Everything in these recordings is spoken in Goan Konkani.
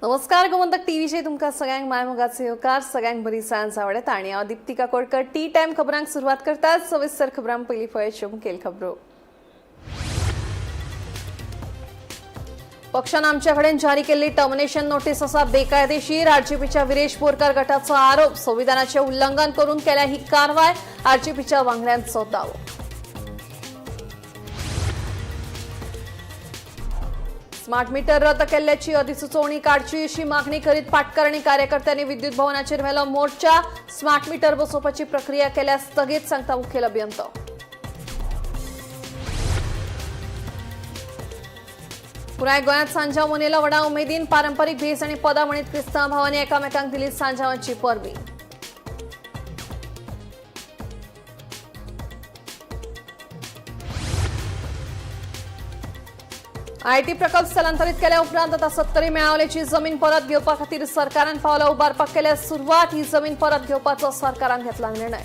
नमस्कार, गोमंतक टीव्हीचेर तुमकां सगळ्यांक मायमोगाचो येवकार. सगळ्यांक बरी सांज आवडटा आनी हांव दीप्ती काकोडकर टी टायम खबरांक सुरवात करता. सविस्तर खबरां पयलीं पळयच्यो मुखेल खबरो. पक्षान आमच्या कडेन जारी केल्ली टर्मिनेशन नोटीस आसा बेकायदेशीर. आरजीपीच्या विरेश बोरकार गटाचो आरोप. संविधानाचे उल्लंघन करून केल्या ही कारवाय. आरजीपीच्या वांगड्यांचो दावो. स्मार्ट मीटर रद्द केल्ल्याची अधिसुचोवणी काडची अशी मागणी करीत पाटकर आनी कार्यकर्त्यांनी विद्युत भवनाचेर व्हेलो मोर्चा. स्मार्ट मीटर बसोवपाची प्रक्रिया केल्या स्थगीत, सांगता मुखेल अभियंतो. पुराय गोंयांत सांजाव मनयलो व्हडा उमेदीन. पारंपरीक भेस आनी पदां म्हणीत क्रिस्तांव भावांनी एकामेकांक दिली सांजावाची परबी. IT प्रकल्प स्थलांतरित केल्या उपरांत आता सत्तरी मेळावलेची जमीन परत घेवपा खातीर सरकारान पावलां उबारपाक केल्या सुरवात. ही जमीन परत घेवपाचो सरकारान घेतला निर्णय.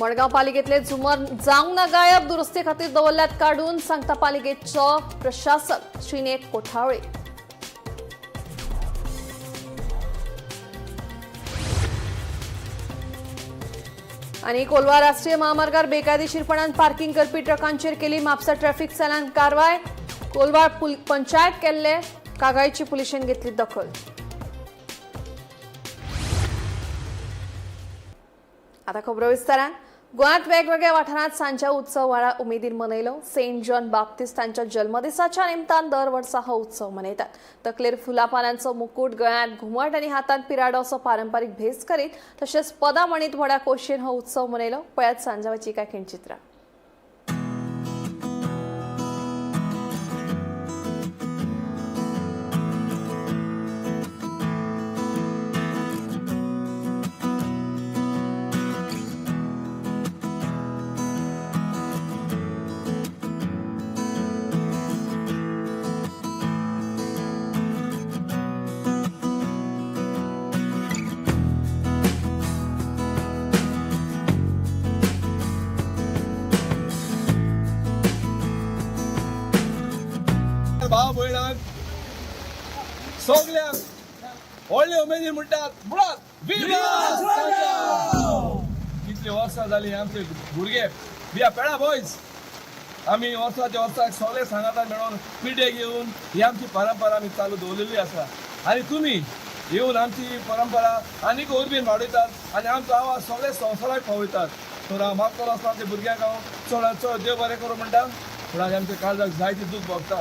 मडगांव पालिकेतले झुमर जावंक ना गायब. दुरुस्ती खातीर दवरल्यात काडून, सांगता पालिकेचो प्रशासक श्रीनेत कोठावळे. आनी कोलवा राष्ट्रीय महामार्गार बेकायदेशीरपणान पार्किंग करपी ट्रकांचेर केली म्हापसा ट्रॅफिक सेलान कारवाय. कोलवाळ पंचायत केल्ले कागाळीची पुलिशेन घेतली दखल. आता खबरो विस्तारान. गोंयांत वेगवेगळ्या वाठारांत सांजाव उत्सव व्हडा उमेदीन मनयलो. सेंट जॉन बाप्तिस्त हांच्या जल्मदिसाच्या निमतान दर वर्सा हो उत्सव मनयतात. तकलेर फुलां पानांचो मुकूट, गळ्यांत घुमट आनी हातांत पिराडो असो पारंपारीक भेस करीत तशेंच पदां म्हणीत व्हडा खोशयेन हो उत्सव मनयलो. पळयात सांजावाची कांय खिणचित्रां. भाव भयणांक सगल्यांक व्हडले उमेदीन म्हणटात, बुडात. कितली वर्सां जाली आमचे भुरगे, we are Peda boys. आमी वर्साच्या वर्साक सगळे सांगातान मेळोन पिठे घेवन ही आमची परंपरा आमी चालू दवरलेली आसा. आनी तुमी येवन आमची परंपरा आनीक उर्बेन वाडयतात आनी आमचो आवाज सगळे संवसाराक पावयतात. तर हांव मागतलो आसता आमच्या भुरग्यांक, हांव चडात चड देव बरें करूं म्हणटा, पूण आज आमच्या काळजाक जायते दूख भोगता.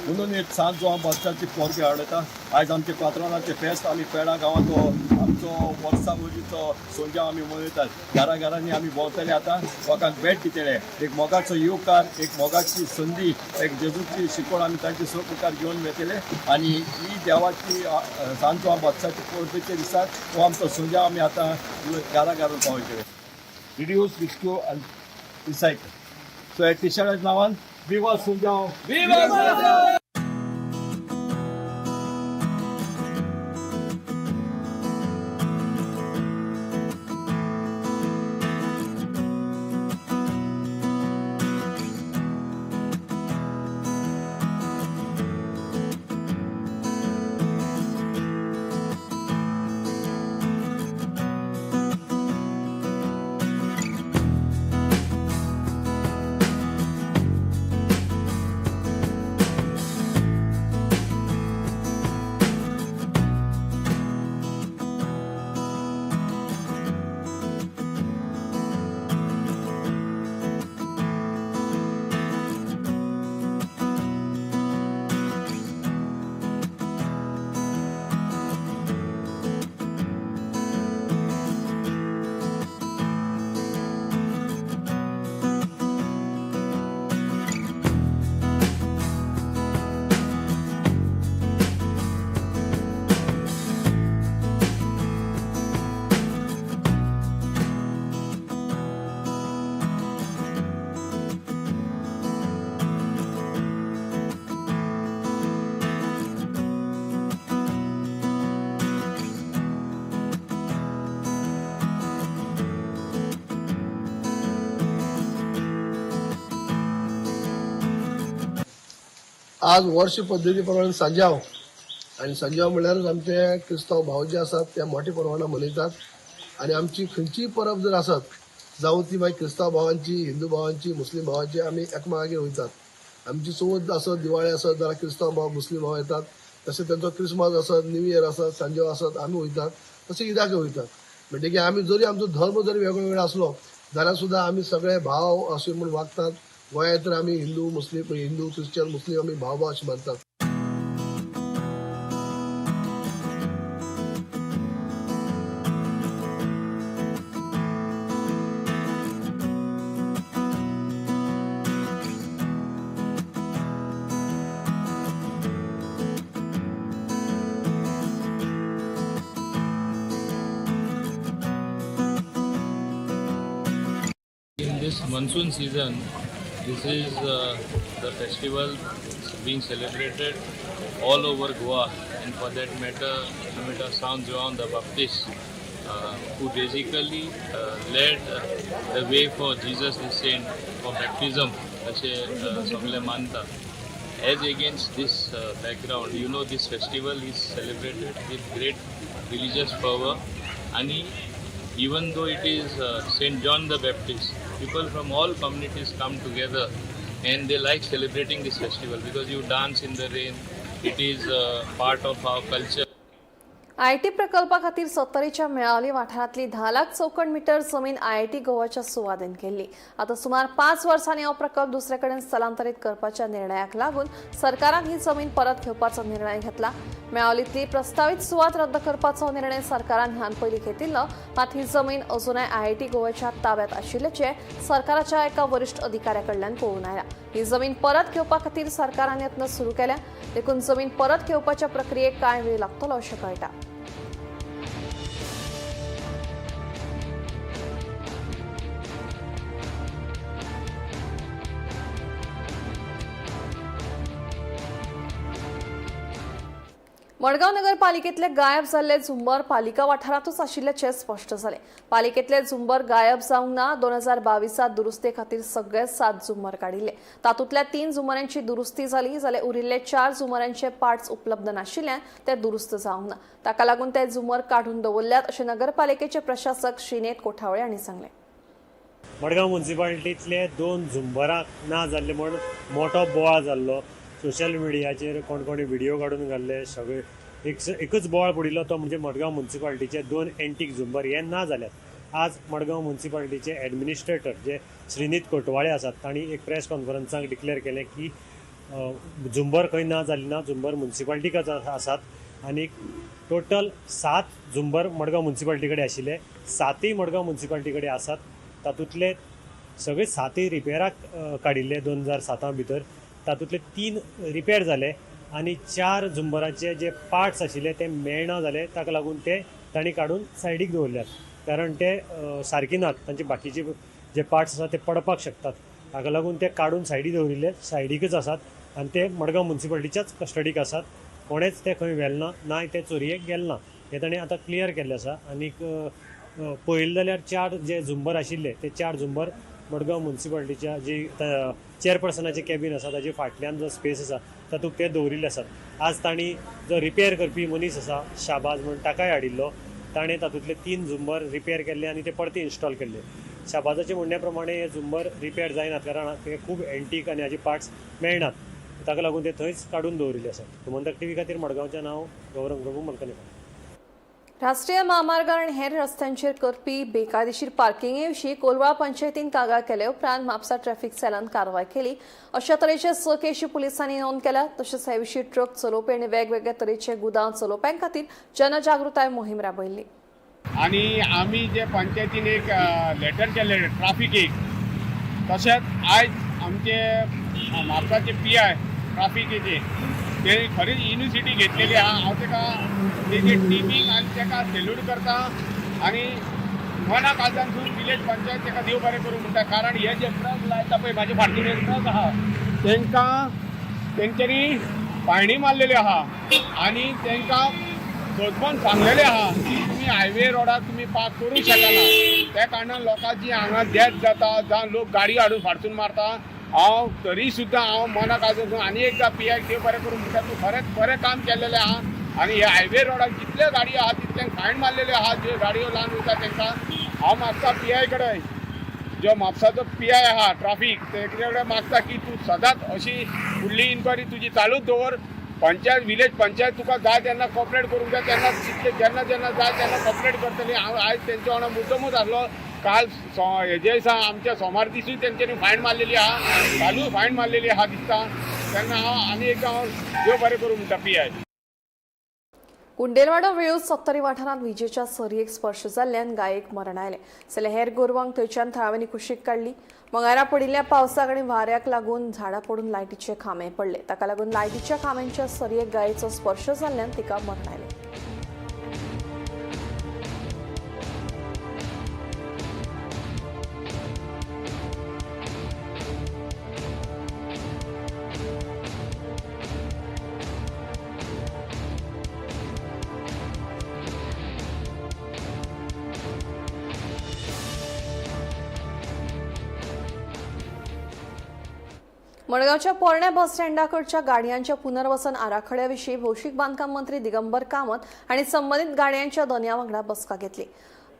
म्हणून एक सांज जो हांव बसच्याची पोरके हाडटा. आयज आमचे पात्रांचे फेस्त आमी पेडा गांवांत हो आमचो वर्सा वजीचो सोंजाव आमी मनयतात. घरा घरांनी आमी भोंवतले, आतां लोकांक भेट दितले. एक मोगाचो येवकार, एक मोगाची संदी, एक जेजूची शिकवण आमी तांचे सो मुखार घेवन वतले. आनी ही देवाची सांजो हांव बसच्याचे पोरबेचे दिसाक हो आमचो सोंजाव आमी आतां घरा घरान पावयतले. रिड्यूस, रिस्क्यू आनी रिसायकल. सो ह्या टिशर्टाच्या नांवान विवा सुंजाव. विवा. आज वर्ष पद्दती प्रमाणे सांजाव आनी सांजाव म्हणल्यारच आमचे क्रिस्तांव भाव जे आसात ते मोठ्या प्रमाणात मनयतात. आनी आमची खंयचीय परब जर आसत, जावं ती मागीर क्रिस्तांव भावांची, हिंदू भावांची, मुस्लीम भावांची, आमी एकमेकागेर वयतात. आमची चवथ आसत, दिवाळी आसत जाल्यार क्रिस्तांव भाव, मुस्लीम भाव येतात. तशें तेंचो क्रिसमस आसत, न्यू इयर आसत, सांजाव आसत, आमी वयतात. तशें ईदाक वयतात. म्हणटकीर आमी जरी आमचो धर्म जरी वेगळो वेगळो आसलो जाल्यार सुद्दां आमी सगळे भाव अशे म्हूण वागतात. गोंयांत तर आमी हिंदू मुस्लीम, हिंदू क्रिश्चन मुस्लीम आमी भाव भाव अशें मानतात. In this monsoon season, this is the festival being celebrated all over Goa, and for that matter, no matter San Juan the Baptist, who basically led the way for Jesus the Saint for baptism, अशें सगळे मानता. As against this background, you know, this festival is celebrated with great religious fervor, आणि even though it is Saint John the Baptist, people from all communities come together and they like celebrating this festival because you dance in the rain. It is part of our culture. IT प्रकल्पा खातीर सत्तरीच्या मेळावली वाठारांतली 10 लाख चौखण मिटर जमीन आयआयटी गोवाच्या सुवादीन केल्ली. आतां सुमार 5 वर्सांनी हो प्रकल्प दुसरे कडेन स्थलांतरीत करपाच्या निर्णयाक लागून सरकारान ही जमीन परत घेवपाचो निर्णय घेतला. मेळावलींतली प्रस्तावीत सुवात रद्द करपाचो निर्णय सरकारान ह्यान पयलीं घेतिल्लो, मात ही जमीन अजुनय आयआयटी गोवाच्या ताब्यात आशिल्ल्याचें सरकाराच्या एका वरिश्ठ अधिकाऱ्या कडल्यान कळून आयलां. ही जमीन परत घेवपा खातीर सरकारान यत्न सुरू केल्या, देखून जमीन परत घेवपाच्या प्रक्रियेक कांय वेळ लागतलो अशें कळटा. मडगांव नगरपालिकेतले गायब जाल्ले झुंबर पालिका वाठारांतूच आशिल्ल्याचें स्पश्ट जालें. पालिकेतले झुंबर गायब जावंक ना. 2022 दुरुस्ते खातीर सगळे 7 झुंबर काडिल्ले. तातूंतल्या 3 झुंबरांची दुरुस्ती जाली, जाल्यार उरिल्ले 4 झुंबरांचे पार्ट्स उपलब्ध नाशिल्ल्यान ते दुरुस्त जावंक ना. ताका लागून ते झुंबर काडून दवरल्यात अशें नगरपालिकेचे प्रशासक श्रीनेत कोठावळे हांणी सांगलें. मडगांव म्युनिसिपालिटींतले 2 झुंबरांक ना जाल्ले म्हूण मोठो बोवाळ जाल्लो. सोशल मिडियाचेर कोण कोणी व्हिडिओ काडून घाल्ले. सगळे एकच बोवाळ पडिल्लो तो म्हणजे मडगांव म्युनिसिपालिटीचे 2 एंटीक झुंबर हे ना जाल्यात. आज मडगांव म्युनिसिपालिटीचे एडमिनिस्ट्रेटर जे श्रीनीत कोटवाळे आसात तांणी एक प्रेस कॉन्फरन्साक डिक्लेअर केलें की झुंबर खंय ना जाली ना, झुंबर म्युनिसिपालिटीकच आसात आनी टोटल 7 झुंबर मडगांव म्युनिसिपालिटी कडेन आशिल्ले, 7 मडगांव म्युनिसिपालिटी कडेन आसात. तातूंतले सगळे 7 रिपेराक काडिल्ले 2007 भितर. तातूंतले 3 रिपेर जाले आनी 4 झुंबराचे जे पार्ट्स आशिल्ले ते मेळना जाले, ताका लागून ते तांणी काडून सायडीक दवरल्यात, कारण ते सारके नात, तांचे बाकीचे जे पार्ट्स आसात ते पडपाक शकतात, ताका लागून ते काडून सायडी दवरिल्ले, सायडीकच आसात आनी ते मडगांव म्युनिसिपालिटीच्याच कस्टडीक आसात. कोणेच ते खंय व्हेल ना, ना ते चोरयेक गेले ना, हें ताणें आतां क्लियर केल्लें आसा. आनीक पळयलें जाल्यार 4 जे झुंबर आशिल्ले ते 4 झुंबर मडगांव म्युनिसिपालिटीच्या जी चेअरपर्सनाचें कॅबीन आसा ताजे फाटल्यान जो स्पेस आसा तातूंत ते दवरिल्ले आसात. आज तांणी जो रिपेर करपी मनीस आसा शाबाज म्हूण ताकाय हाडिल्लो, ताणें तातूंतले 3 झुंबर रिपेर केल्ले आनी ते परते इन्स्टॉल केल्ले. शाबाजाच्या म्हणण्या प्रमाणे हे झुंबर रिपेर जायनात, कारण ते खूब एंटीक आनी हाजे पार्ट्स मेळनात, ताका लागून ते थंयच काडून दवरिल्ले आसात. गोमंतक टीव्ही खातीर मडगांवचें नांव गौरंग प्रभू मलकनेकर. राष्ट्रीय म्हामार्ग आनी हेर रस्त्यांचेर करपी बेकायदेशीर पार्किंगे विशीं कोलवाळ पंचायतीन कागाळ केले उपरांत म्हापसा ट्रॅफिक सेलान कारवाय केली. अशा तरेचे 6 केशी पुलिसांनी नोंद केल्या. तशेंच हे विशीं ट्रक चलोवपी आनी वेगवेगळे तरेचे गुदांव चलोवप्यां खातीर जनजागृताय मोहीम राबयल्ली. आनी आमी जे पंचायतीन एक लेटर केल्लें ट्राफिकेक, तशेंच आयज आमचे म्हापसाचे PI ट्राफिकेचे ते खरीच युनिवर्सिटी घेतलेली आहा. हांव तेका तेजे टिमीक आनी तेका सेल्यूट करता आनी मना काळजांतसून विलेज पंचायत तेका देव बरें करूं म्हणटा. कारण हे जे ट्रक लायता पळय, म्हाजे फाटल्यान एक ट्रक आहा, तेंकां तेंच्यांनी फायणी मारलेली आहा आनी तेंकां सोदपण सांगलेलें आहा की तुमी हायवे रोडार तुमी पार्क करूंक शकना. त्या कारणान लोकांची हांगा डेथ जाता, जावं लोक गाडी हाडून फारसून मारता. हांव तरी सुद्दां हांव मनाक आजून आनी एकदां पी आयक देव बरें करूं म्हणटा, तूं खरेंच बरें काम केल्लेलें आहा. आनी हे हायवे रोडाक जितल्यो गाडयो आहा तितल्यांक फायन मारलेल्यो आहा, ज्यो गाडयो ल्हान वयता तांकां. हांव मागता पी I कडेन, जो म्हापसाचो पी I आहा ट्राफीक, तेजे कडेन मागता की तूं सदांच अशी फुडली इन्क्वायरी तुजी चालूच दवर. पंचायत, विलेज पंचायत तुका जाय तेन्ना कॉम्प्लेट करूंक जाय, तेन्ना तितले जेन्ना जेन्ना जाय तेन्ना कॉम्प्लेट करतली. हांव आयज तेंच्या वांगडा मुद्दमूच आसलो. काल हेजे दिसा आमच्या सोमार दिसूय तेंच्यांनी फायन मारलेली आहा, कालूय फायन मारलेली आहा दिसता. तेन्ना हांव आनी एकदां हांव देव बरें करूं म्हणटा पी I. कुंडेलवाडो वेळूस सत्तरी वाठारांत विजेच्या सरयेक स्पर्श जाल्ल्यान गायेक मरण आयलें. जाल्यार हेर गोरवांक थंयच्यान थळाव्यांनी कुशीक काडली. मंगळारा पडिल्ल्या पावसाक आनी वाऱ्याक लागून झाडां पडून लायटीचे खांबे पडले. ताका लागून लायटीच्या खांब्यांच्या सरयेक गायेचो स्पर्श जाल्ल्यान तिका मरण आयलें. मडगांवच्या पोरण्या बस स्टँडाकडच्या गाडयांच्या पुनर्वसन आराखड्याविशीं भौशीक बांदकाम मंत्री दिगंबर कामत हांणी संबंदीत गाडयांच्या दोनया वांगडा बसका घेतली.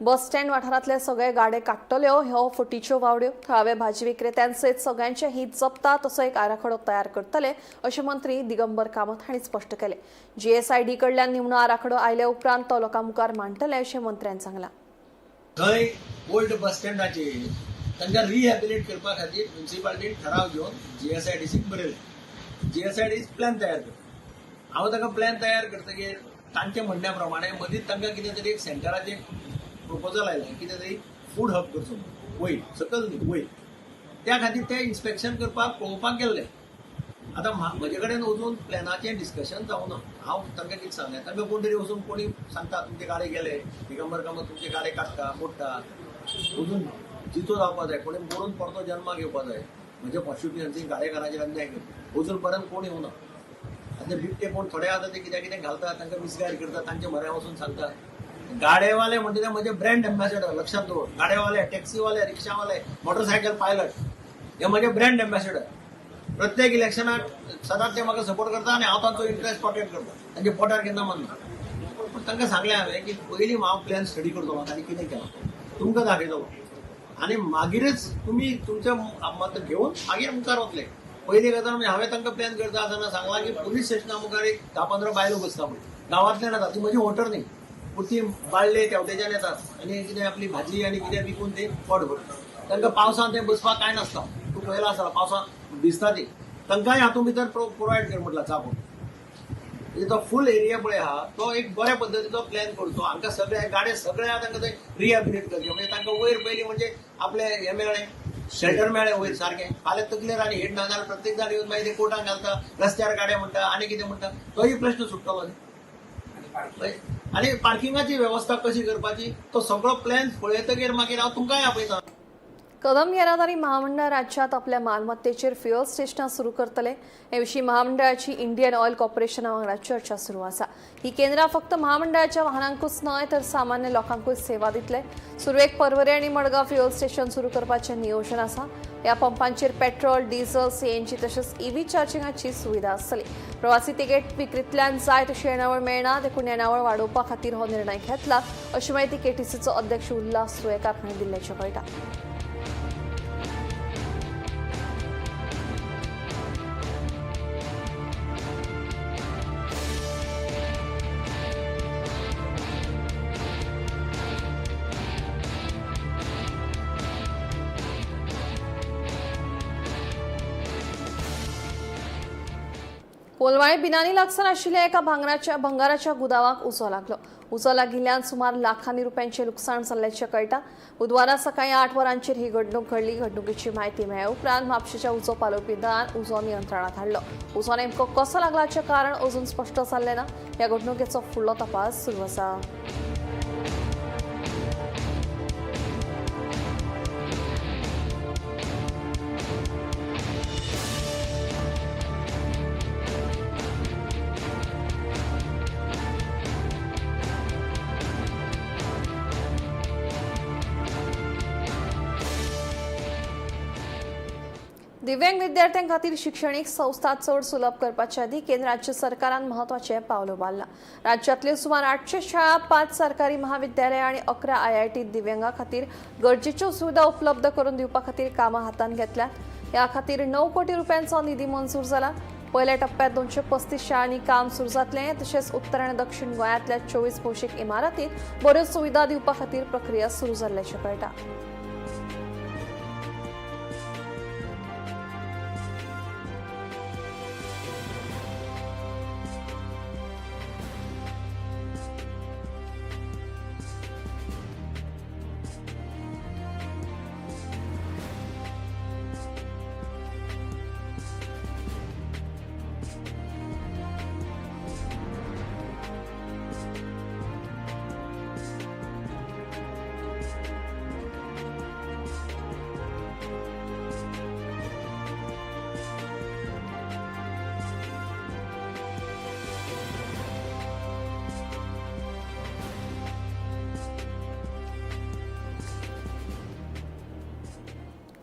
बस स्टँड वाठारांतले सगळे गाडे काडटल्यो ह्यो फटीच्यो वावड्यो. थळावे भाजी विक्रेत्यांसयत सगळ्यांचे हित जपता तसो एक आराखडो तयार करतले अशें मंत्री दिगंबर कामत हांणी स्पश्ट केलें. जीएसआयडी कडल्यान निमणो आराखडो आयले उपरांत तो लोकां मुखार मांडटले अशें मंत्र्यान सांगलां. थंय ओल्ड बस स्टँडाचेर तांकां रिहॅबिलिट करपा खातीर म्युनिसिपालिटीन ठराव घेवन जीएसआयडीसीक बरयलें. जीएसआयडीसी प्लॅन तयार करता. हांव ताका प्लॅन तयार करतकीर तांच्या म्हणण्या प्रमाणे मदींच तांकां कितें तरी एक सेंटराचें प्रपोजल आयलें, कितें तरी फूड हब करचो म्हणून, वयर सकयल न्ही वयर. त्या खातीर ते इन्स्पेक्शन करपाक पळोवपाक गेल्ले. आतां म्हजे कडेन वचून प्लॅनाचें डिस्कशन जावना. हांव तांकां कितें सांगलें, तांकां कोण तरी वचून कोणी सांगता तुमचे गाडे गेले, दिगंबर कामत तुमचे गाडे काडटा मोडटा, अजून जितो जावपा जाय, कोणी मरून परतो जन्माक येवपा जाय. म्हज्या कॉन्स्टिट्युएन्सी गाडेकारांचेर अन्याय करता, अजून पर्यंत कोण येवना. आतां बिबटे कोण थोडे आतां ते कित्याक कितें घालता, तांकां मिसगायड करता, तांच्या म्हऱ्या वचून सांगता. गाडेवाले म्हणटा ते म्हजे ब्रँड एम्बॅसेडर, लक्षात दवर. गाडेवाले, टॅक्सीवाले, रिक्षावाले, मोटरसायकल पायलट हे म्हजे ब्रँड एम्बॅसेडर. प्रत्येक इलेक्शनाक सदांच ते म्हाका सपोर्ट करता आनी हांव तांचो इंट्रस्ट प्रोटेक्ट करता, तांच्या पोटार केन्ना मानना. पूण तांकां सांगलें हांवें की पयलीं हांव प्लॅन स्टडी करतलो आनी कितें केलां तुमकां दाखयतलो आनी मागीरच तुमी तुमचें मत घेवन मागीर मुखार वतले. पयली गजाल म्हणजे हांवें तांकां प्लॅन करता आसतना सांगलां की पुलीस स्टेशना मुखार एक 10-15 बायलो बसता पळय, गांवांतल्यान येता, ती म्हजी वोटर न्ही, पूण ती बाळले तेवटेच्यान येतात आनी कितें आपली भाजी आनी कितें विकून ते पोट भरता. तांकां पावसांत तें बसपाक कांय नासता, तूं पळयलां आसता पावसांत भिजता ती, तांकांय हातूंत भितर प्रोवायड कर म्हटलां चापून. म्हणजे तो फूल एरिया पळय आहा तो एक बऱ्या पद्दतीचो प्लॅन करचो. हांकां सगळे गाडे सगळे तांकां थंय रिहॅबिलिट करचे, म्हणजे तांकां वयर पयलीं म्हणजे आपलें हें मेळ्ळें, शेल्टर मेळ्ळें वयर सारकें. फाल्यां तकलेर आनी हेड ना जाल्यार प्रत्येक जाण येवन मागीर ते कोर्टान घालता, रस्त्यार गाडे म्हणटा आनी कितें म्हणटा, तोय प्रश्न सुट्टलो न्ही. आनी पार्किंगाची वेवस्था कशी करपाची तो सगळो प्लॅन पळयतकीर मागीर हांव तुमकांय आपयता. कदम येरादारी महामंडळ राज्यात आपल्या मालमत्तेचेर फ्युएल स्टेशनां सुरू करतले. हे विशीं महामंडळाची इंडियन ऑयल कॉर्पोरेशना वांगडा चर्चा सुरू आसा. ही केंद्रां फक्त महामंडळाच्या वाहनांकूच न्हय तर सामान्य लोकांकूय सेवा दितले. सुरवेक पर्वरे आनी मडगांव फ्युएल स्टेशन सुरू करपाचें नियोजन आसा. ह्या पंपांचेर पेट्रोल, डिझल, सीएनजी तशेंच ईव्ही चार्जिंगाची सुविधा आसतली. प्रवासी तिकेट विक्रींतल्यान जाय तशी येणावळ मेळना देखून येणावळ वाडोवपा खातीर हो निर्णय घेतला अशी म्हायती केटीसीचो अध्यक्ष उल्हास तुयेंकार हांणी दिल्ल्याचें कळटा. कोलवाळे बिनानी लागसार आशिल्ल्या एका भंगाराच्या गुदावाक उजो लागलो. उजो लागिल्ल्यान सुमार लाखांनी रुपयांचें लुकसाण जाल्ल्याचें कळटा. बुधवारा सकाळी 8 वरांचेर ही घडणूक घडली. घडणुकेची म्हायती मेळ्ळे उपरांत म्हापशेच्या उजो पालोवपी दळान उजो नियंत्रणांत हाडलो. उजो नेमको कसो लागला हाचें कारण अजून स्पश्ट जाल्लें ना. ह्या घडणुकेचो फुडलो तपास सुरू आसा. दिव्यांग विद्यार्थ्यां खातीर शिक्षणीक संस्था चड सुलभ करपाच्या आदी केंद्र राज्य सरकारान म्हत्वाचें पावल उबारलां. राज्यांतल्यो सुमार 800 शाळा, 5 सरकारी महाविद्यालयां आनी 11 आयआयटी दिव्यांगां खातीर गरजेच्यो सुविधा उपलब्ध करून दिवपा खातीर कामां हातांत घेतल्यात. ह्या खातीर 9 कोटी रुपयांचो निधी मंजूर जाला. पयल्या टप्प्यात 235 शाळांनी काम सुरू जातलें. तशेंच उत्तर आनी दक्षिण गोंयांतल्या 24 भौशीक इमारतींत बऱ्यो सुविधा दिवपा खातीर प्रक्रिया सुरू जाल्ल्याचें कळटा.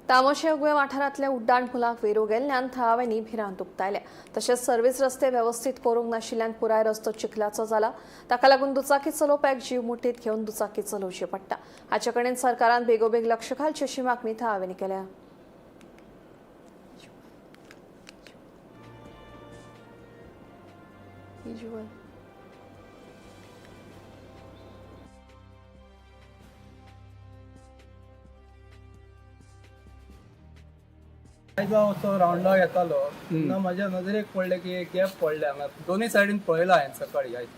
तामोशे उगवे वाठारांतल्या उड्डाण पुलाक वेरू गेल्ल्यान थळाव्यांनी भिरांत उक्तायल्या. तशेंच सर्वीस रस्ते वेवस्थीत करूंक नाशिल्ल्यान पुराय रस्तो चिखलाचो जाला. ताका लागून दुचाकी चलोवप्याक जीव मुठीत घेवन दुचाकी चलोवची पडटा. हाचे कडेन सरकारान बेगोबेग लक्ष घालचें अशी मागणी थळाव्यांनी केल्या. आयज हांव असो रावंडाक येतालो तेन्ना म्हाज्या नजरेक पडलें की एक गॅप पडलें हांगा. दोनूय सायडीन पळयलां हांवें सकाळी आयज,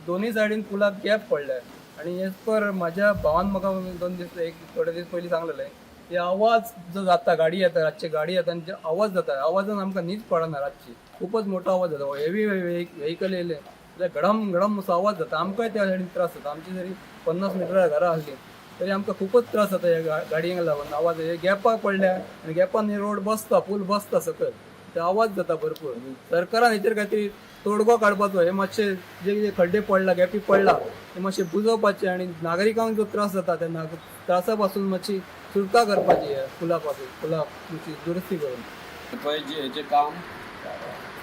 दोनूय सायडीन पुलाक गॅप पडले. आनी एज पर म्हाज्या भावान म्हाका 2 दीस एक थोडे दीस पयलीं सांगलेलें की आवाज जो जाता, गाडी येता रातची, गाडी येता आनी आवाज जाता, आवाजान आमकां न्हीद पडना रातची, खूपच मोठो आवाज जाता. हेवी व्हेकल येयलें जाल्यार घडम घडम असो आवाज जाता. आमकांय त्या सायडीन त्रास जाता. आमची जरी 50 मिटरां घरां आसलीं तरी आमकां खूपच त्रास जाता ह्या गाडयांक लागून. आवाज हे गॅपाक पडल्या आनी गॅपान रोड बसता, पूल बसता सकयल, ते आवाज जाता भरपूर. सरकारान हेचेर कांयतरी तोडगो काडपाचो. हे मातशे जे कितें खड्डे पडला, गॅपी पडला, ते मातशे बुजोवपाचे आनी नागरिकांक जो त्रास जाता त्या त्रासा पासून मातशी सुटका करपाची. ह्या पुला पासून, पुला मातशी दुरुस्ती करून पळय जे हेचें काम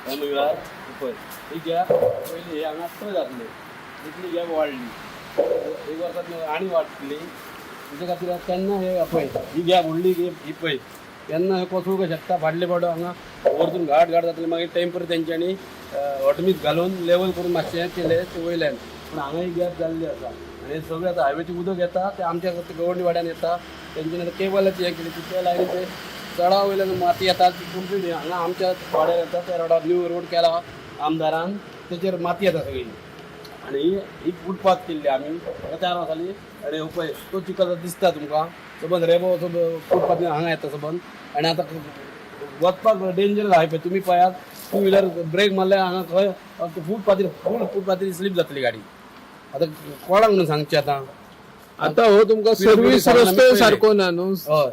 म्हणल्यार पळय ही गॅप पयलीं हे हांगा थंय जातले, इतली गॅप वाडली एक वर्सांत आनी वाडटली. तेच्या खातीर केन्ना हे पळय ही गॅप व्हडली गॅप ही पळय केन्ना हे कोसळूंक शकता. फाटले फावट हांगा वरतून घाट घाट जातले, मागीर टेंपर तेंच्यांनी हॉटमीस घालून लेवल करून मातशें हें केलें तें वयल्यान. पूण हांगा ही गॅप जाल्ली आसा आनी सगळें आतां हायवेचें उदक येता तें आमच्या गवंडी वाड्यान येता. तेंच्यांनी आतां केबलाचें हें केलें त्या लायनीचें चडा वयल्यान माती येता ती कंप्लीट हांगा आमच्या वाड्यार येता. त्या रोडार न्यू रोड केला आमदारान, तेचेर माती येता सगळी. आनी ही फुटपाथ केल्ली आमी 4 वर्सांनी. आनी हो पळय तो चिखल दिसता तुमकां सबंद रेबो असो फुटपाथ हांगा येता सबंद. आनी आतां वचपाक डेंजर आहा पळय, तुमी पळयात टू व्हिलर ब्रेक मारल्यार हांगा खंय फुटपाथीर फूल फुटपाथीर स्लीप जातली गाडी. आतां कोणाक म्हणून सांगचें आतां? आतां हो तुमकां सर्वीस रस्तो सारको ना न्हू? हय,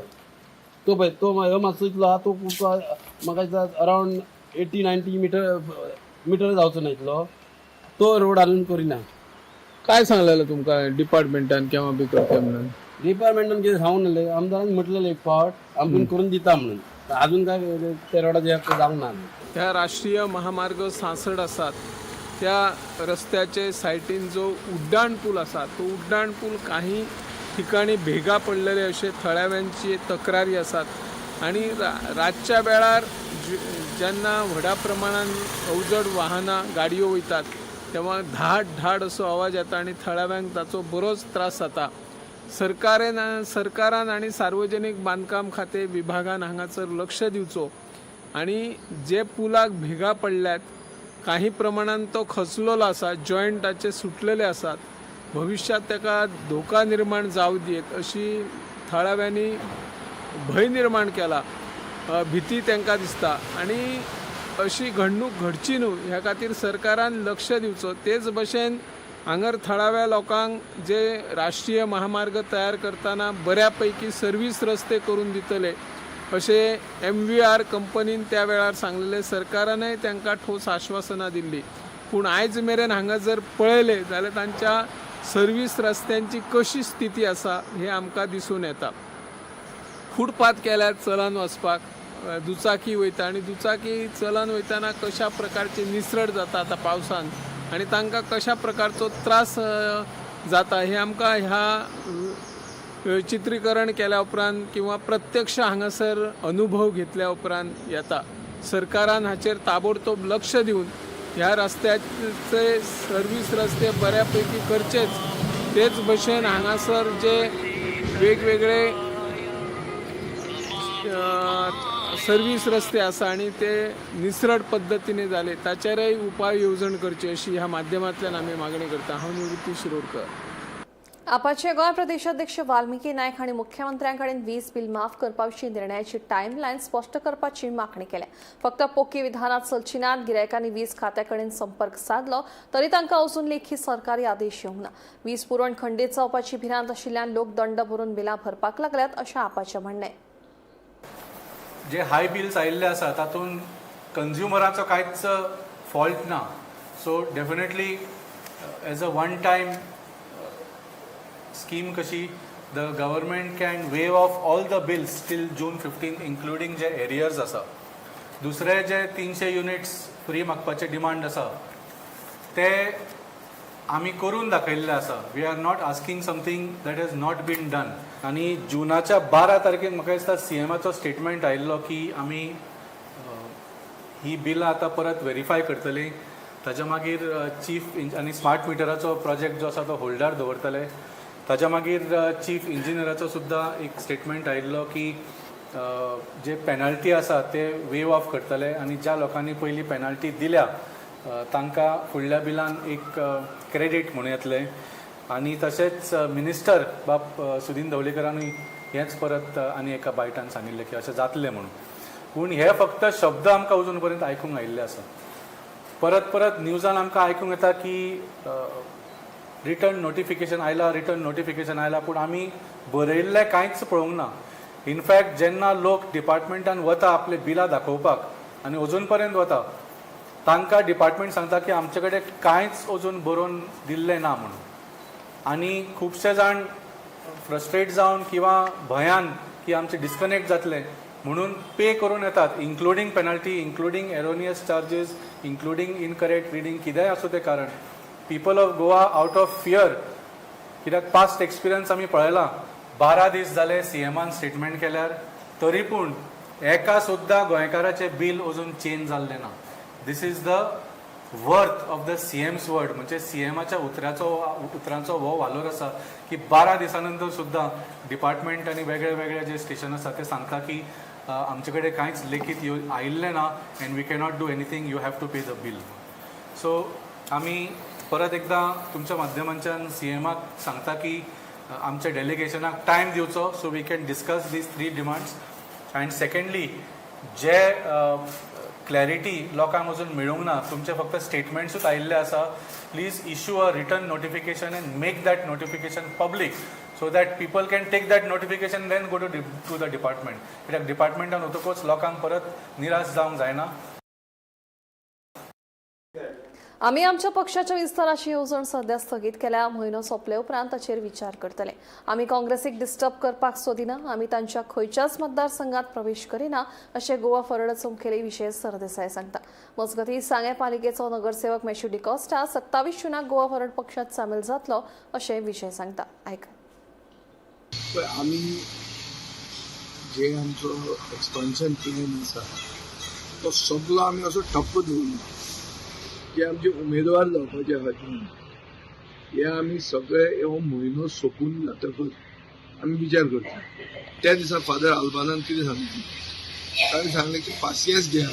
तो पळय तो हो मातसो इतलो आहा तो म्हाका दिसता अरावंड 80-90 मिटर जावचो ना इतलो तो रोड अजून करिना. काय सांगलेलें तुमकां डिपार्टमेंटान केव्हा बी करता म्हणून? डिपार्टमेंटान कितें सांगून नासलें, आमदारान म्हटलेलें एक फावट आमकां करून दिता म्हणून, अजून काय त्या रोडाचें जावंक ना. ह्या राष्ट्रीय महामार्ग सांसड आसात त्या रस्त्याचे सायटीन जो उड्डाण पूल आसा तो उड्डाण पूल काही ठिकाणी भेगा पडलेले अशे थळाव्यांची तक्रारी आसात. आनी रातच्या वेळार जेन्ना व्हडा प्रमाणान अवजड वाहनां गाडयो वयतात तेव्हा धाड धाड असो आवाज येता आनी थळाव्यांक ताचो बरोच त्रास जाता. सरकारान आनी सार्वजनीक बांदकाम खातें विभागान हांगासर लक्ष दिवचो आनी जे पुलाक भेगा पडल्यात काही प्रमाणान तो खचलेलो आसा, जॉयंटाचे सुटलेले आसात, भविश्यात ताका धोका निर्माण जावं दियेत अशी थळाव्यांनी भंय निर्माण केला, भिती तांकां दिसता. आनी अशी घडणूक घडची न्हू ह्या खातीर सरकारान लक्ष दिवचो. तेच भशेन हांगर थळाव्या लोकांक जे राष्ट्रीय महामार्ग तयार करतना बऱ्या पैकी सर्वीस रस्ते करून दितले अशें MVR कंपनीन त्या वेळार सांगलेलें. सरकारानय तांकां ठोस आश्वासनां दिल्ली, पूण आयज मेरेन हांगा जर पळयलें जाल्यार तांच्या सर्वीस रस्त्यांची कशी स्थिती आसा हें आमकां दिसून येता. फुटपाथ केल्यार चलन वचपाक दुचाकी वयता आनी दुचाकी चलन वयतना कशा प्रकारची निसरट जाता आतां पावसान आनी तांकां कशा प्रकारचो त्रास जाता हें आमकां ह्या चित्रीकरण केल्या उपरांत किंवा प्रत्यक्ष हांगासर अनुभव घेतल्या उपरांत येता. सरकारान हाचेर ताबडतोब लक्ष दिवन ह्या रस्त्याचे सर्वीस रस्ते बऱ्या पैकी करचेच, तेच भशेन हांगासर जे वेगवेगळे सर्वीस रस्ते आसा आनी ते निसरट पद्दतीने जाले ताचेरय उपाय येवजण करची अशी ह्या माध्यमांतल्यान आमी मागणी करता. हांव निवृत्ती शिरोडकर. आपाचे गोंय प्रदेशाध्यक्ष वाल्मिकी नायक हांणी मुख्यमंत्र्यां कडेन वीज बील माफ करपा विशीं निर्णयाची टायमलायन स्पश्ट करपाची मागणी केल्या. फक्त पोकी विधानात चलची नात. गिरायकांनी वीज खात्या कडेन संपर्क सादलो तरी तांकां अजून लेखी सरकारी आदेश येवंक ना. वीज पुरवण खंडीत जावपाची भिरांत आशिल्ल्यान लोक दंड भरून बिलां भरपाक लागल्यात अशें आपाचें म्हणणें. जे हाय बिल्स आयिल्ले आसा तातूंत कंज्युमराचो कांयच फॉल्ट ना. So definitely as a one time scheme कशी the government can waive off all the bills till June 15 including J arrears आसा. दुसरे जे 300 युनिट्स फ्री मागपाचे डिमांड आसा ते आमी करून दाखयल्ले आसा. We are not asking something that has not been done. आनी जुनाच्या 12 तारखेक म्हाका दिसता सीएमाचो स्टेटमेंट आयिल्लो की आमी ही बिलां आतां परत वेरीफाय करतली. ताच्या मागीर चीफ आनी स्मार्ट मिटराचो प्रोजेक्ट जो आसा तो होल्डार दवरतले. ताच्या मागीर चीफ इंजिनियराचो सुद्दां एक स्टेटमेंट आयिल्लो की जे पेनल्टी आसा ते वेव ऑफ करतले आनी ज्या लोकांनी पयलीं पेनल्टी दिल्या तांकां फुडल्या बिलान एक क्रेडीट म्हणून येतलें. आनी तशेंच मिनिस्टर बाब सुदीन धवलीकरानूय हेंच परत आनी एका बायटान सांगिल्लें की अशें जातलें म्हणून. पूण हे फक्त शब्द आमकां अजून पर्यंत आयकूंक आयिल्ले आसा. परत परत न्यूजान आमकां आयकूंक येता की रिटर्न नोटिफिकेशन आयला, रिटर्न नोटिफिकेशन आयला, पूण आमी बरयल्लें कांयच पळोवंक ना. इनफॅक्ट जेन्ना लोक डिपार्टमेंटान वता आपले बिलां दाखोवपाक आनी अजून पर्यंत वता तांकां डिपार्टमेंट सांगता की आमचे कडेन कांयच अजून बरोवन दिल्लें ना म्हणून. आनी खुबशे जाण फ्रस्ट्रेट जावन किंवा भंयान की आमचें डिस्कनेक्ट जातलें म्हणून पे करून येतात, including penalty, including erroneous charges, including incorrect reading, कितेंय आसूं तें कारण. People of Goa out of fear, कित्याक पास्ट एक्सपिरियन्स आमी पळयला, 12 दीस जाले सीएमान स्टेटमेंट केल्यार तरी पूण एका सुद्दां गोंयकाराचें बील अजून चेंज जाल्लें ना. This is the worth of the CM's word. म्हणजे सीएमाच्या उतरांचो हो वालोर आसा की 12 दिसां नंतर सुद्दां डिपार्टमेंट आनी वेगळे वेगळे जे स्टेशन आसा ते सांगता की आमचे कडेन कांयच लेखीत आयिल्लें ना and we cannot do anything, you have to pay the bill. So आमी परत एकदां तुमच्या माध्यमांच्यान सीएमाक सांगता की आमच्या डेलिगेशनाक टायम दिवचो so we can discuss these 3 demands. And secondly J clarity लोकांक अजून मेळूंक ना, तुमचे फक्त स्टेटमेंट्सूच आयिल्ले आसा, please issue a written notification and make that notification public so that people can take that notification then go to the department. कित्याक डिपार्टमेंटान वतकूच लोकांक परत निराश जावंक जायना. आमी आमच्या पक्षाच्या विस्ताराची येवजण सध्या स्थगीत केल्या. म्हयनो सोंपले उपरांत ताचेर विचार करतले. आमी काँग्रेसीक डिस्टर्ब करपाक सोदिना. आमी तांच्या खंयच्याच मतदारसंघात प्रवेश करिना अशें गोवा फॉरवर्डाचो मुखेली विजय सरदेसाय सांगता. मजगतीं सांगें पालिकेचो नगरसेवक मॅश्यू डिकॉस्टा 27 जूनाक गोवा फॉरवर्ड पक्षात सामील जातलो अशें विजय सांगता. आयका. आमी जे आमचो एक्सपान्शन प्लॅन आसा तो सगळो आमी असो ठप्प दवरला. जे आमचे उमेदवार जावपाचे आहा हे आमी सगळे हो म्हयनो सोंपून जातकच आमी विचार करता. त्या दिसा फादर आल्बानान कितें सांगलें, ताणें सांगलें की पासियेंस घेया,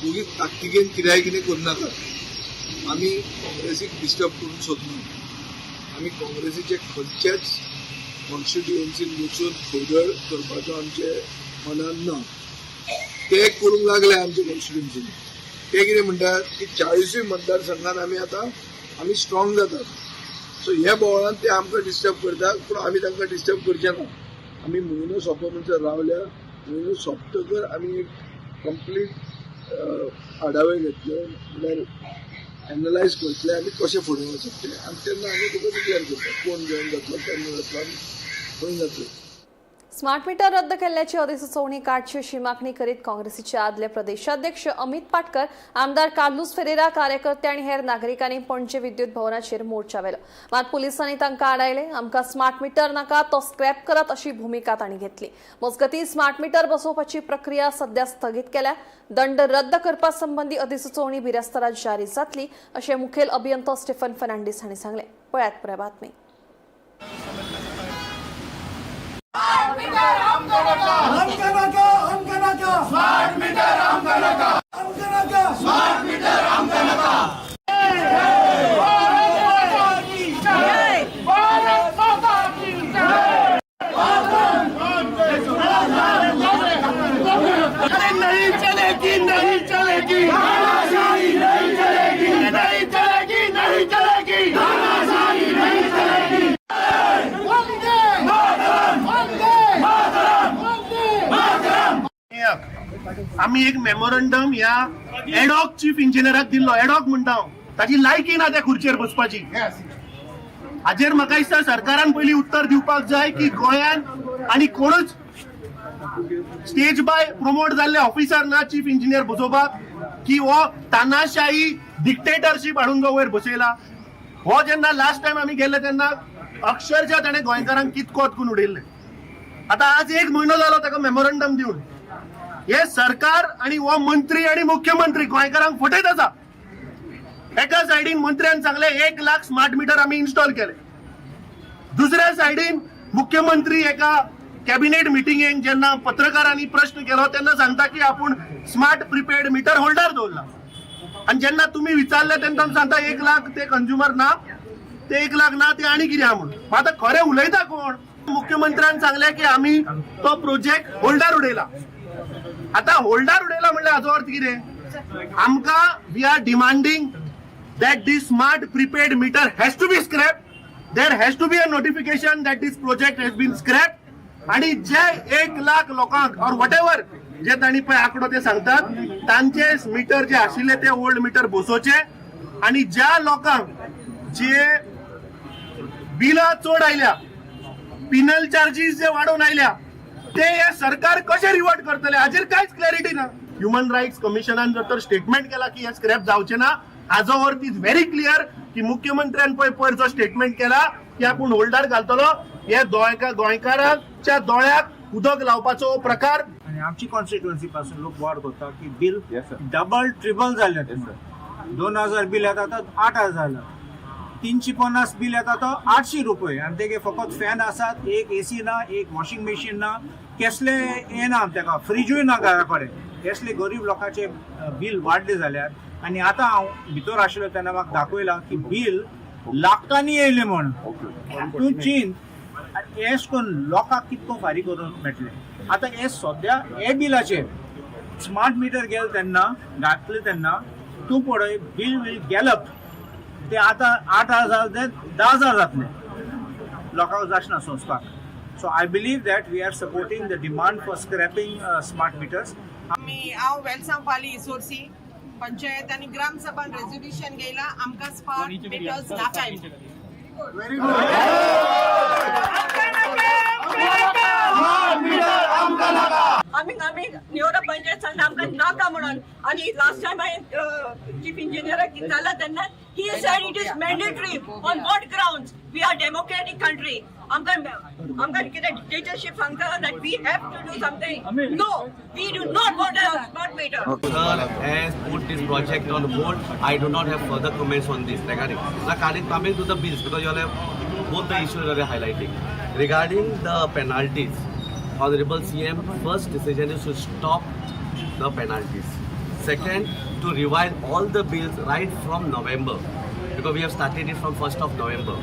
ओगीच ताकतिकेन कित्याय कितें करूं नाका. आमी काँग्रेसीक डिस्टर्ब करूंक सोदना. आमी काँग्रेसीचे खंयच्याच कॉन्स्टिट्युएन्सीन वचून खोदळ करपाचो आमचे मनान ना. ते करूंक लागले आमचे कॉन्स्टिट्युएन्सीन. ते कितें म्हणटात की 40 मतदारसंघात आमी आतां आमी स्ट्रॉंग जातात. सो ह्या बोवाळान ते आमकां डिस्टर्ब करतात, पूण आमी तांकां डिस्टर्ब करचे ना. आमी म्हयनो सोंपो म्हणसर रावल्या. म्हयनो सोंपतकर आमी एक कंप्लीट आढावे घेतले, म्हणल्यार एनलायज करतले आमी कशें फुडें वचप तें, आनी तेन्ना आमी तुका डिक्लेर करता कोण जॉयन जातलो, केन्ना जातलो आनी खंय जातलो. स्मार्ट मीटर रद्द केल्ल्याची अधिसुचोवणी काडची अशी मागणी करीत काँग्रेसीचे आदले प्रदेशाध्यक्ष अमित पाटकर, आमदार कार्लुस फेरेरा, कार्यकर्ते आनी हेर नागरिकांनी पणजे विद्युत भवनाचेर मोर्चा व्हेलो. मात पुलिसांनी तांकां आडायले. आमकां स्मार्ट मीटर नाका, तो स्क्रॅप करात अशी भुमिका तांणी घेतली. मजगतीं, स्मार्ट मीटर बसोवपाची प्रक्रिया सध्या स्थगीत केल्या. दंड रद्द करपा संबंदी अधिसुचोवणी बिरेस्तारा जारी जातली अशें मुखेल अभियंतो स्टीफन फर्नांडीस हांणी सांगलें. पळयात पुराय बातमी. आमकां नाका, आमकां नाका स्मार्ट मीटर, आमकां नाका, आमकां नाका स्मार्ट मीटर, आमकां नाका. भारत माता की जय! अरे नहीं चलेगी, नहीं चलेगी, नहीं चलेगी, नहीं चलेगी, नहीं चलेगी, नहीं चलेगी. वंदे मातरम, वंदे मातरम, वंदे मातरम. आमी एक मेमोरंडम ह्या एडॉक चीफ इंजिनियराक दिल्लो. एडॉक म्हणटा हांव, ताची लायकी ना त्या खुर्चेर बसपाची. हाजेर म्हाका दिसता सरकारान पयलीं उत्तर दिवपाक जाय की गोंयांत आनी कोणूच स्टेज बाय प्रमोट जाल्ले ऑफिसर ना चीफ इंजिनियर बसोवपाक, की हो तानाशाही डिक्टेटरशीप हाडून जो वयर बसयला. हो जेन्ना लास्ट टायम आमी गेल्ले तेन्ना अक्षरशः ताणें गोंयकारांक कितकोत करून उडयल्लें. आतां आज एक म्हयनो जालो ताका मेमोरंडम दिवन. हे सरकार आणि हो मंत्री आणि मुख्यमंत्री गोंयकारांक फटयत आसा. एका सायडीन मंत्र्यान सांगले 1 लाख स्मार्ट मिटर आमी इन्स्टॉल केले. दुसऱ्या सायडीन मुख्यमंत्री एका कॅबिनेट मिटिंगेक जेन्ना पत्रकारांनी प्रश्न केलो तेन्ना सांगता की आपूण स्मार्ट प्रिपेड मिटर होल्डर दवरला. आणि जेन्ना तुमी विचारले तेन्ना सांगता 1 लाख ते कंज्युमर ना, ते 1 लाख ना, ते आनी कितें आहा म्हणून. आतां खरें उलयता कोण? मुख्यमंत्र्यान सांगले की आमी तो प्रोजेक्ट होल्डार उडयला. आता होल्डार उडयला म्हणल्यार हाजो अर्थ कितें? आमकां, we are demanding that this smart prepaid meter has to be scrap. There has to be a notification that this project has been scrap. आणि जे 1 लाख लोकांक ऑर what ever जे तांणी पळय आंकडो ते सांगतात, तांचे मिटर जे आशिल्ले ते ओल्ड मिटर बसोवचे आणि ज्या लोकांक जे बिलां चड आयल्या, पिनल चार्जीस जे वाडोवन आयल्या, ते हे सरकार कशें रिवर्ट करतले हाजेर कांयच क्लॅरिटी ना. ह्युमन रायट्स कमिशनान जर तर स्टेटमेंट केला की हे स्क्रॅप जावचे ना, हाजो अर्थ is very clear की मुख्यमंत्र्यान पळय पयर जो स्टेटमेंट केला की आपूण होल्डार घालतलो, हे गोंयकारांच्या दोळ्याक उदक लावपाचो प्रकार. आनी आमची कॉन्स्टिट्युएन्सी पासून लोक बोवाळ करता की बिल डबल ट्रिपल जाले. 2000 बील येता तो 8000 जाला. 350 बील येता तो 800 रुपये. आनी तेगे फकत फॅन आसात, एक एसी ना, एक वॉशिंग मशीन ना, केसले हें ना, तेका फ्रिजूय ना घरा कडेन. असले गरीब लोकांचे बील वाडले जाल्यार, आनी आतां हांव भितर आशिल्लो तेन्ना म्हाका दाखयलां की बील लाखांनी येयलें म्हण. तूं चिंत, एश करून लोकांक कितको फारीक करून मेळटलें? आतां हे सद्या हे बिलाचेर स्मार्ट मिटर गेले तेन्ना, घातले तेन्ना, तूं पळय, बील वील गॅलप. ते आतां 8000 ते 10,000 जातले. लोकांक जाचना सोंसपाक. So I believe that we are supporting the demand for scrapping smart meters. आमी, हांव वेलसांव पाली इसोरसी पंचायत आनी ग्रामसभान रेजोल्युशन घेयला, आमकां स्मार्ट मिटर्स नाकाय. Very good. आमी निवडा पंचायत सांगता आमकां नाका म्हणून. आनी लास्ट टायम हांवें चीफ इंजिनियराक विचारला तेन्ना he said it is mandatory. On what grounds? We are democratic country. आमकां कितें डिक्टेटरशीप सांगता that we have to do something? No, we do not want a smart meter. Sir has put this project on hold. I do not have further comments on this regarding. Now, coming to the bills, because you all have both the issues are highlighting. Regarding the penalties, Honorable CM first decision is to stop the penalties. Second, to revise all the bills right from November, because we have started it from 1st of November.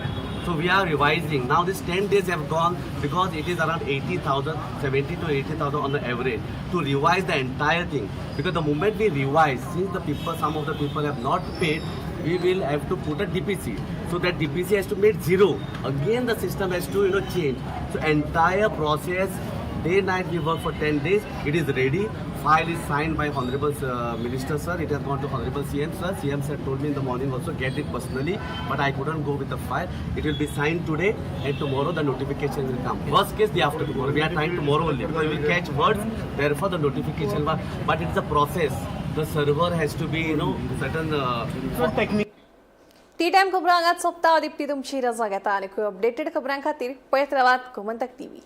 So we are revising. Now these 10 days have gone because it is around 80,000, 70 to 80,000 on the average to revise the entire thing. Because the moment we revise, since the people, some of the people have not paid, we will have to put a DPC. So that DPC has to make zero. Again, the system has to change. So entire process Day night we work for 10 days. It is ready. File is signed by Honorable Minister sir. It has gone to Honorable CM sir. CM sir told me in the morning also get it personally, but I couldn't go with the file. It will be signed today and tomorrow the notification will come. Worst case, day after tomorrow. We are trying tomorrow only because we will catch words. Therefore, the notification was, but it's a process. The server has to be, certain technique. Tea time खबरां हांगाच सोंपता. दीप्ती तुमची रजा घेता आनी अपडेटेड खबरां खातीर पळयत रावात Gomantak TV.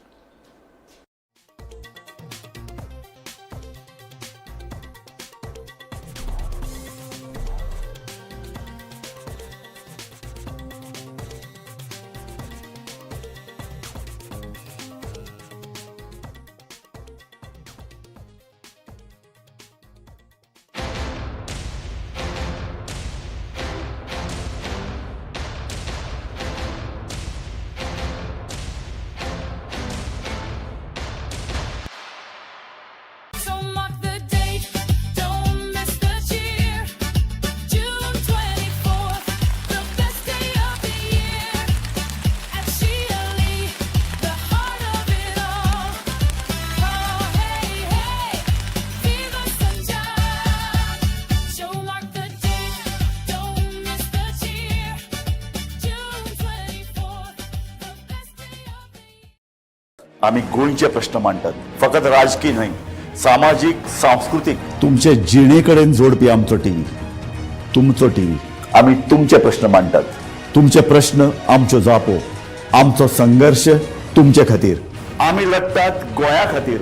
So mark the date, don't miss the cheer. June 24th, the best day of the year. At Sheely, the heart of it all. Oh, hey, hey, viva Sanjay. So mark the date, don't miss the cheer. June 24th, the best day of the year. आम्ही गोंयचे प्रश्न मांडटात, फकत राजकीय न्हय, सामाजीक, सांस्कृतीक, तुमचे जिणे कडेन जोडपी आमचो टीव्ही, तुमचो टीव्ही. आम्ही तुमचे प्रश्न मांडटात, तुमचे प्रश्न आमच्यो जापो, आमचो संघर्श तुमचे खातीर. आमी लढटात गोंया खातीर.